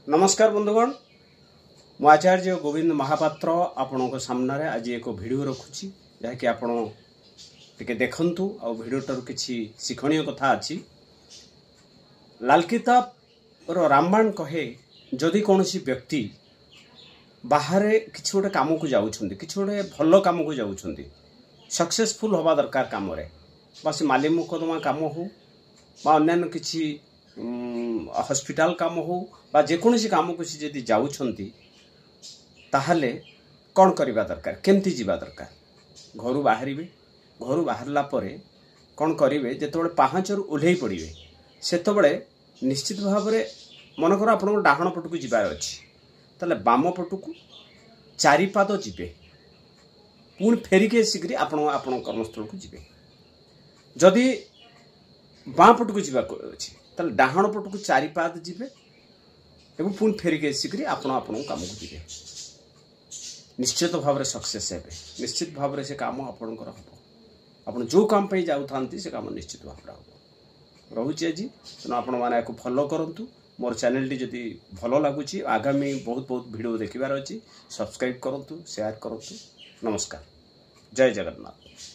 ନମସ୍କାର ବନ୍ଧୁଗଣ, ମୁଁ ଆଚାର୍ଯ୍ୟ ଗୋବିନ୍ଦ ମହାପାତ୍ର ଆପଣଙ୍କ ସାମ୍ନାରେ ଆଜି ଏକ ଭିଡ଼ିଓ ରଖୁଛି, ଯାହାକି ଆପଣ ଟିକେ ଦେଖନ୍ତୁ ଆଉ ଭିଡ଼ିଓଟାରୁ କିଛି ଶିକ୍ଷଣୀୟ କଥା ଅଛି। ଲାଲକିତାବର ରାମବାଣ କହେ, ଯଦି କୌଣସି ବ୍ୟକ୍ତି ବାହାରେ କିଛି ଗୋଟେ କାମକୁ ଯାଉଛନ୍ତି, କିଛି ଗୋଟେ ଭଲ କାମକୁ ଯାଉଛନ୍ତି, ସକ୍ସେସଫୁଲ୍ ହେବା ଦରକାର କାମରେ, ବା ସେ ମାଲି ମୋକଦ୍ଦମା କାମ ହେଉ ବା ଅନ୍ୟାନ୍ୟ କିଛି ହସ୍ପିଟାଲ କାମ ହେଉ ବା ଯେକୌଣସି କାମକୁ ସେ ଯଦି ଯାଉଛନ୍ତି, ତାହେଲେ କ'ଣ କରିବା ଦରକାର, କେମିତି ଯିବା ଦରକାର? ଘରୁ ବାହାରିବେ, ଘରୁ ବାହାରିଲା ପରେ କ'ଣ କରିବେ? ଯେତେବେଳେ ପାହାଚରୁ ଓହ୍ଲେଇ ପଡ଼ିବେ, ସେତେବେଳେ ନିଶ୍ଚିତ ଭାବରେ ମନେକର ଆପଣଙ୍କ ଡାହାଣ ପଟକୁ ଯିବାର ଅଛି, ତାହେଲେ ବାମ ପଟକୁ ଚାରିପାଦ ଯିବେ, ପୁଣି ଫେରିକି ଆସିକରି ଆପଣ ଆପଣଙ୍କ କର୍ମସ୍ଥଳକୁ ଯିବେ। ଯଦି ବାଁ ପଟକୁ ଯିବାକୁ ଅଛି, ତାହେଲେ ଡାହାଣ ପଟକୁ ଚାରିପାଦ ଯିବେ ଏବଂ ପୁଣି ଫେରିକି ଆସିକରି ଆପଣ ଆପଣଙ୍କ କାମକୁ ଯିବେ। ନିଶ୍ଚିତ ଭାବରେ ସକ୍ସେସ୍ ହେବେ, ନିଶ୍ଚିତ ଭାବରେ ସେ କାମ ଆପଣଙ୍କର ହେବ। ଆପଣ ଯେଉଁ କାମ ପାଇଁ ଯାଉଥାନ୍ତି, ସେ କାମ ନିଶ୍ଚିତ ଭାବରେ ହେବ। ରହୁଛି ଆଜି, ତେଣୁ ଆପଣମାନେ ଏହାକୁ ଫଲୋ କରନ୍ତୁ। ମୋର ଚ୍ୟାନେଲଟି ଯଦି ଭଲ ଲାଗୁଛି, ଆଗାମୀ ବହୁତ ବହୁତ ଭିଡ଼ିଓ ଦେଖିବାର ଅଛି, ସବସ୍କ୍ରାଇବ୍ କରନ୍ତୁ, ସେୟାର କରନ୍ତୁ। ନମସ୍କାର, ଜୟ ଜଗନ୍ନାଥ।